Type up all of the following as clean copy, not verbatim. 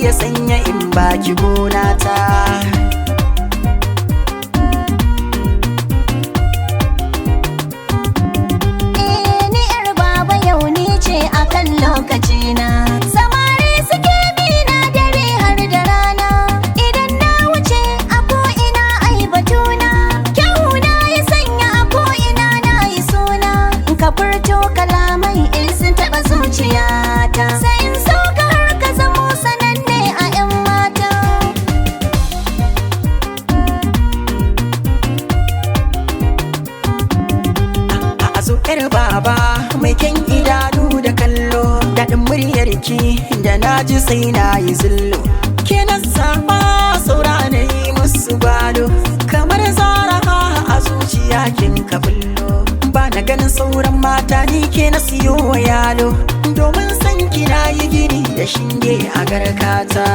iya sanya in baki gona ta. Eh, ni yar baba yau ni ce akan lokacina. Samari suke bi na dare har da rana. Idan na wuce a ko'ina ai batuna. Kyawuna ya sanya a ko'ina na yi suna. Ka furto kalamai in sun taɓa zuciyata. Sai in so ka har ka zamo sananne a 'yan mata. A zo yar baba mai kyan idanu da kallo, daɗin muryarki da na ji sai na yi zullo. Ke na zaba saura na yi musu gwalo, kamar zara a zuciya kin ka bullo. Ba na ganin sauran mata, ni ke na siyo wa yalo, domin san ki na yi gini da shinge a garkata.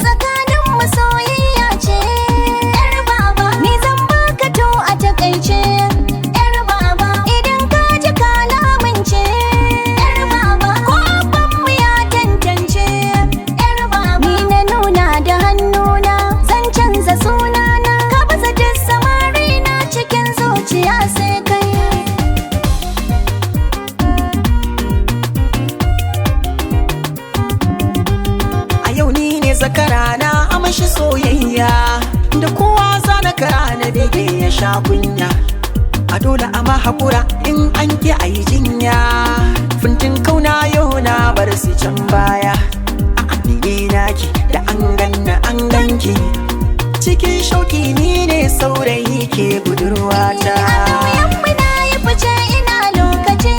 Tsakanin mu soyayya ce, yar baba. Ni zan baka to a takaice, yar baba. Idan ka ji ka lamince, yar baba. Ko abban mu ya tantance, yar baba. Ni na nuna da hannuna zan canza sunana. Ka baza duk samari na cikin zuciya sai kai. A yau ni ne zakara na amashi soyayya, da kowa zana kara na bege ya sha kunya. A dole ama hakura in an ki a yi jinya. Fintin kauna yau na bar su can baya. A ni ne naki da an ganna an ganki. Cikin shauki ni ne saurayi ke budurwata. A ƙauyenmu na yi fice ina lokaci.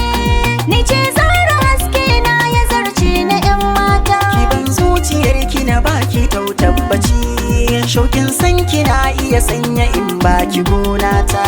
Ni ce zara haske na ya zarce na 'yan mata. Ki ban zuciyar ki na baki tau tabbaci. Shaukin san ki na iya sanya in baki gona ta.